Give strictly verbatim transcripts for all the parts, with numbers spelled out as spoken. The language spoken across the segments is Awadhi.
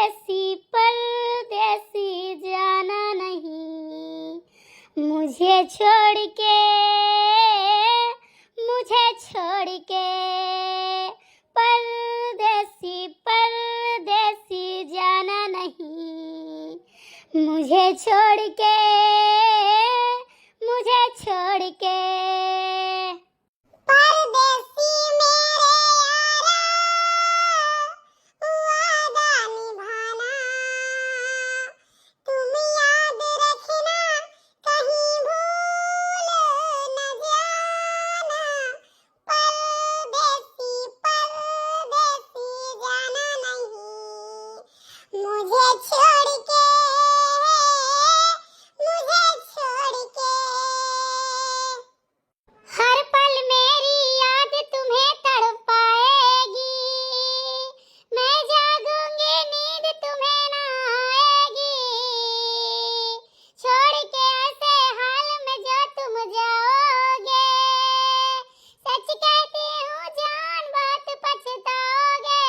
परदेसी, परदेसी जाना नहीं, मुझे छोड़ के, मुझे छोड़ के, परदेसी, परदेसी जाना नहीं, मुझे छोड़ के, मुझे छोड़ के। परदेसी मेरे यारा, वादा निभाना, तुम याद रखना, कहीं भूल न जाना। परदेसी, परदेसी जाना नहीं, मुझे छोड़ के, मुझे छोड़ के। हर पल मेरी याद तुम्हें तड़पाएगी, मैं जागूंगी नींद तुम्हें ना आएगी, छोड़ के ऐसे हाल में जो तुम जाओगे, सच कहती हूँ जान बहुत पछताओगे।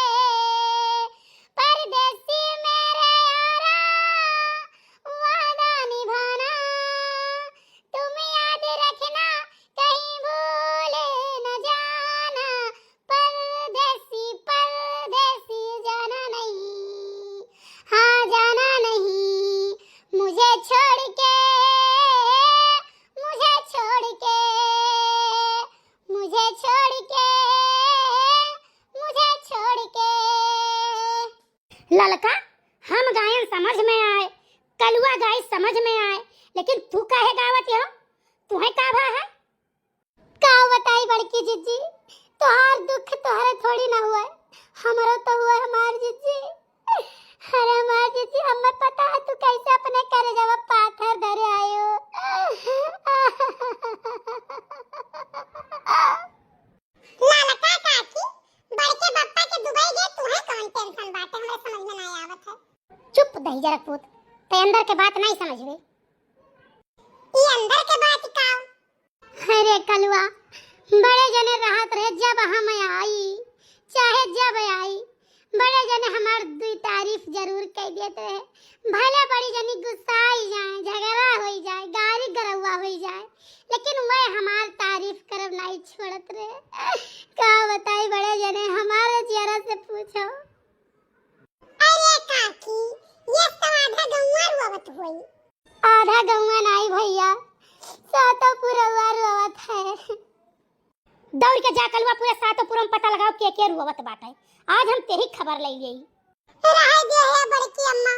परदेसी मेरे यारा, वादा निभाना, तुम याद रखना, कहीं भूल न जाना। परदेसी, परदेसी जाना नहीं, हाँ जाना नहीं, मुझे छोड़ के, मुझे छोड़ के, मुझे छोड़ के, मुझे छोड़ के। ललका, हम गायन समझ में आए, कलुआ गाई समझ में आए, लेकिन तू काहे गावत हो? तुहे का भा है? का बताई बड़की जिज्जी, तोहार दुख तोहरे थोड़ी ना हुआ, हमरो तो हुआ हमार जिज्जी। अरे हमार जिज्जी, हमें पता है तू कैसे अपने करेजवा पाथर धरे आयो। ललका काकी, बड़के बप्पा के दुबई गए, तुहे कौन टेंशन बाटे, हमरे समझ में नहीं आवत है। चुप दहिजरक पूत, ते अंदर के बात नहीं समझबे। ई अंदर के बात का? अरे कलुआ, बड़े जने रहत रहे, जब हम आई, चाहे जब आई, बड़े जने हमार दुई तारीफ जरूर कई देत रहे। भले बड़ी जनी गुस्साई जाए, झगड़ा होई जाए, गारी गरौआ होई जाए, लेकिन वह हमार तारीफ करब नाई छोड़त रहे। का बताई बड़े जने, हमारे जियरा से पूछो। अरे काकी, ये तो आधा गौवा रोवत होई। आधा गौवा नाई भैया, सातो पुरवा रोवत है। दौड़ के जा कलुआ, पूरे सातो पुरवा में पता लगाओ के के रोवत बाटे। आज हम तेही खबर ले लेई। रहे दे है बड़की अम्मा,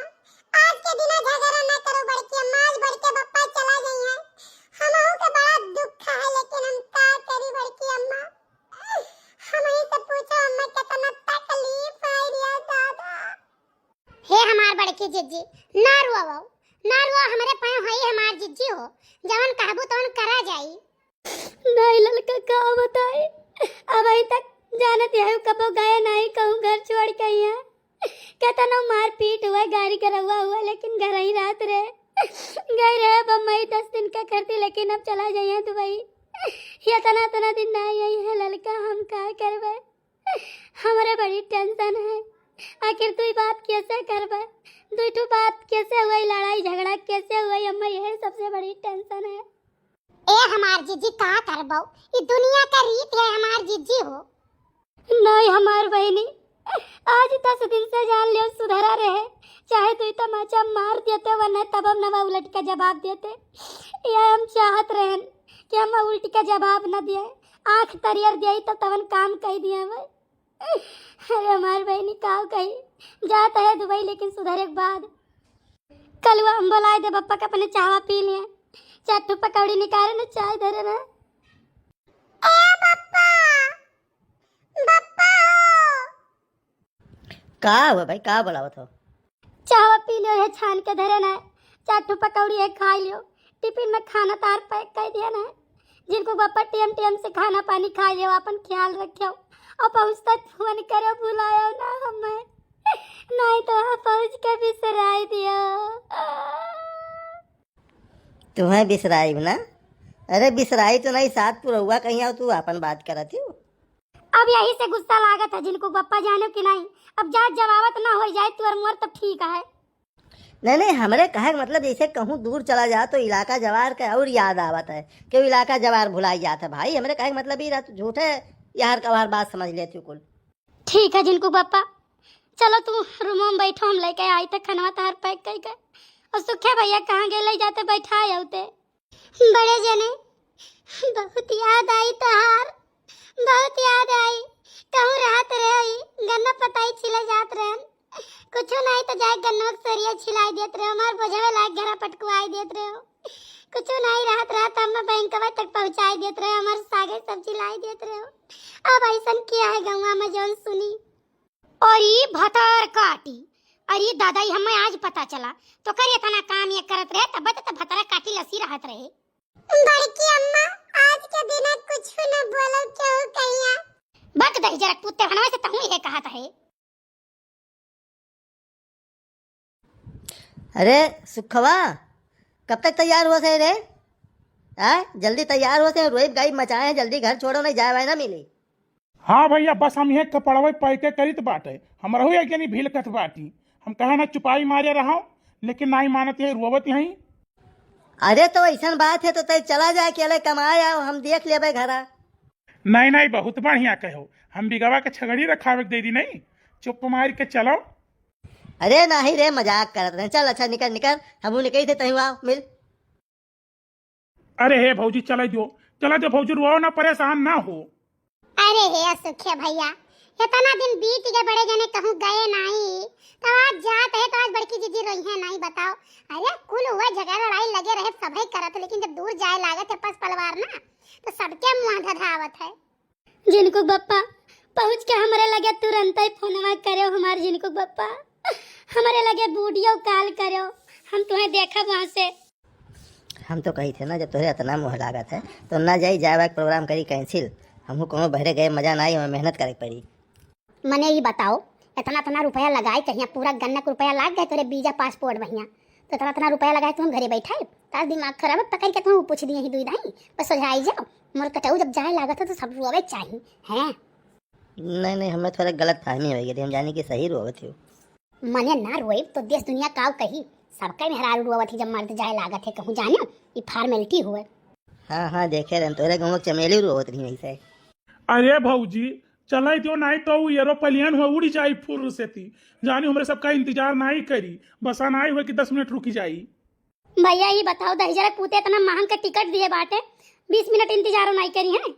आज के दिना झगड़ा ना करो बड़की अम्मा, आज बड़के बप्पा चला गई है। हमहू के बड़ा दुख है, लेकिन हम का करी बड़की अम्मा, हम ही से पूछो अम्मा, कितना तकलीफ है रे दादा। हे हमार बड़की जिज्जी, ना रोवो, ना रोवो, हमरे पाँव हई हमार जिज्जी हो, जवन कहबू तवन करा जाई। नहीं ललका, का बताई, अबहीं तक जानत है कबो गए नहीं कहूँ घर छोड़ के यहाँ। केतनो मारपीट हुआ, गारी गरौआ हुआ, लेकिन घर ही रहत रहे। गए रहे बम्बई दस दिन का करती, लेकिन अब चला जाइए दुबई। ये तना तना दिन नहीं आई है ललका, हम का करबे? हमरे बड़ी टेंशन है, आखिर दुई बात कैसे करबे, दुई ठो बात कैसे हुई, लड़ाई झगड़ा कैसे हुई, अम्मा यही सबसे बड़ी टेंशन है। ए हमार जिज्जी का करबो, ई दुनिया का रीत है हमार जिज्जी हो। नहीं हमार बहिनी, आज दस दिन से जान लियो सुधरा रहे, चाहे दुई तमाचा मार देते वरना तब हम नवा उलट का जवाब देते। ये हम चाहत रहन कि हम उल्टी का जवाब न दिए, आँख तरियर दिए तो तवन काम कही दिए भाई। अरे हमार बहिनी का कही, जात है दुबई लेकिन सुधरे के बाद। कलुआ हम बोलाए दे बप्पा के अपने चाहवा पी लिए, चार ठो पकौड़ी निकाले ना चाय धरे ना। ए बप्पा, बप्पा हो। का हुआ भाई, का बोलावत हो? चाहवा पी लियो, है छान के धरे ना, चार ठो पकौड़ी है खा लियो, टिफिन में खाना तार पैक कर दिया ना। जिनको बप्पा टेम टेम से खाना पानी खा लियो, अपन ख्याल रखियो और पहुँचता फोन करो, भुलायो ना हमें, नहीं तो वहाँ पहुँच के बिसराई दियो। तुम्हें बिसराइब ना? अरे बिसराई तो नहीं, सात पुरौआ कहीं आओ, तू अपन बात करत हो। अब यही से गुस्सा लागत है जिनको बप्पा, जानो कि नहीं। अब जात जब आवत ना होइ जाए तोर मोर तो ठीक है। नहीं, नहीं, हमरे कहे के मतलब जैसे कहूँ दूर चला जा तो इलाका जवार के और याद आवत है, क्यों इलाका जवार भुलाई जात है भाई। हमरे कहे के मतलब ई रहा, तू झूठे यार कवार बात समझ लेती कुल। ठीक है जिनको बप्पा, चलो तू रूमो में बैठो, हम लेके आई थे खनवा तहार पैक कई के। और सुखे भैया कहाँ गए, ले जाते बैठा आते। बड़े जने, बहुत याद आई तहार, बहुत याद आई। कहूँ रहत रहे, गन्ना पताई छिले जात रहन, कुछो नहीं तो जाए गन्ना के सरिया छिलाई देत रहे, हमार बोझवे लायक घरा पटकुआई देत रहे। कुछो नहीं रहत रहत हम बैंकवा तक पहुँचाई देत रहे, हमार सागे सब्जी लाई देत रहे। अब ऐसन किया है गौवा में जौन सुनी। और ई भतार काटी, अरे दादा, ई हमें आज पता चला, तो कर इतना काम ये करत रहे, तब तो भतार काटी लसी रहत रहे। बड़की अम्मा, आज के दिन कुछ न बोलो, क्यों कहिया? बक दही जरा कुत्ते भनवा से तहूँ ये कहत है। अरे सुखवा, कब तक तैयार हुआ से रे? आ, जल्दी तैयार हुआ से, रोइब गाइब मचाए हैं, जल्दी घर छोड़ो, नहीं जाए वाए ना मिली। हाँ भैया, बस हम इहे कपड़वे पैके करित बाटे, हमरहू एक जनी भिलकत बाटी। हम कहे ना चुपाई मारे रहो, लेकिन नाई मानत है, रोवत यहीं। अरे तो ऐसन बात है तो तय चला जाए, अकेले कमाए आओ, हम देख लेबे घरा। नहीं, नहीं, बहुत बढ़िया कहो, हम बिगवा के छगड़ी रखावे के दे दी नहीं, चुप मार के चलो। अरे नहीं रे, मजाक करत रहे। चल अच्छा निकल, निकल, हमहू निकली थे, तही आओ मिल। अरे हे भौजी, चला दो, चला दो भौजी, रोओ ना, परेशान ना हो। अरे हे सुखे भैया, इतना दिन बीत गए, बड़े जने कहूँ गए नाई, तो आज जात है तो आज बड़की जीजी रोई है नाई, बताओ। अरे कुल हुआ झगड़ा लड़ाई लगे रहे, सभे करत, लेकिन जब दूर जाए लागत है पस पलवार ना, तो सबके मुँह धधावत है। जिनको बप्पा, पहुँच के हमरे लगे तुरंत ही फोनवा करो, हमार जिनको बप्पा, हमरे लगे वीडियो कॉल करो, हम तुम्हें देखब वहाँ से। हम तो कही थे ना, जब तोहरे इतना मोह लागत है, तो ना जाई, जाए वाला प्रोग्राम करी कैंसिल। हमहू कहूँ बहरे गए मजा ना आई, हमें मेहनत करे के पड़ी। मने ई बताओ, इतना इतना रुपया लगाई, कहिया पूरा गन्ना के रुपया लाग गए तोरे वीजा पासपोर्ट भैया, तो इतना इतना रुपया लगाई, तुम घरे बैठा है, तार दिमाग खराब है, पकड़ के तुम पूछ दिए ही दुई दाई, बस सोझाई जाओ। मोर कटऊ जब जाए लागत है तो सब रोवे चाही, हैं? नहीं, नहीं, हमें थोड़ा गलत फहमी हो गई थी, हम जाने कि सही रोवत हो। मने ना रोइब तो देश दुनिया काव कही, सबका मेहरारू रोवत ही जब मर्द जाए लागत है कहूँ, जाने ई फॉर्मेलिटी हुए। हाँ, हाँ, देखे रहन, तोहरे गाँव के चमेली रोवत रही वैसे। अरे भौजी, चलाई दियो, नाई तो उ एरोप्लेन हुआ उड़ी जाई फुर्र से ती। जानी हमरे सबका इंतजार नाई करी, बस नाई हुए कि दस मिनट रुकी जाई। भैया, ई बताओ, दहिजरा पूते इतना महंग के टिकट दिए बाटे, बीस मिनट इंतजारो नाई करी हैं?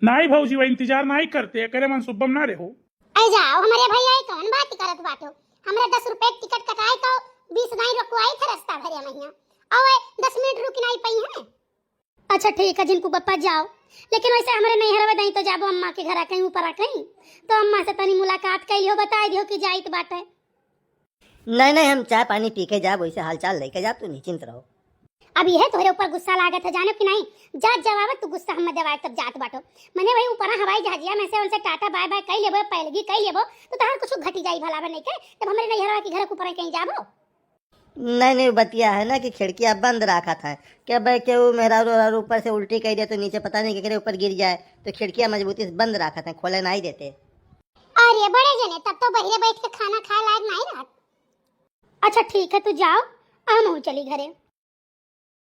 नाई भौजी, वह इंतजार नाई करते, करे मन सुब्बम ना रहो। ऐ जाओ, हमरे भैया, ई कौन बात करत बाटो? हमरा दस रुपए के टिकट कटाए तो बीस दाई रुकवाई थे रास्ता भरे महिया, और दस मिनट रुक नाई पाई हैं। अच्छा ठीक है, जिनको बप्पा जाओ, लेकिन वैसे हमरे नैहरवे दाई तो जाबो अम्मा के घरा कहीं ऊपरा कहीं, तो अम्मा से तनी मुलाकात कर लियो, बताई दियो कि जाइत बाटे। नहीं, नहीं, हम चाय पानी पी के जाब, वैसे हालचाल लेके जाब, तू निश्चिंत रहो। अब यह तोहरे ऊपर गुस्सा लागत है, जानो कि नहीं? जात जब आवत तू गुस्सा हमें देवाए तब जात बाटो। मने वही ऊपरा हवाई जहाजिया में से उनसे टाटा बाय बाय कई लेबो, पैलगी कई लेबो, तो तहार कुछ घटी जाई भला बने के, जब हमरे नैहरवा के घर के ऊपर कहीं जाबो। नहीं, नहीं, बतिया है ना कि खिड़किया बंद राखत है, के भाई केहू मेहरारू ओहरारू ऊपर से उल्टी कई दे तो नीचे पता नहीं केकरे ऊपर गिर जाए, तो खिड़किया मजबूती से बंद राखत है, खोले नहीं देते। अरे बड़े जने, तब तो बहरे बैठ के खाना खाए लायक नहीं रहत। अच्छा ठीक है, तू जाओ, हम चली घरे।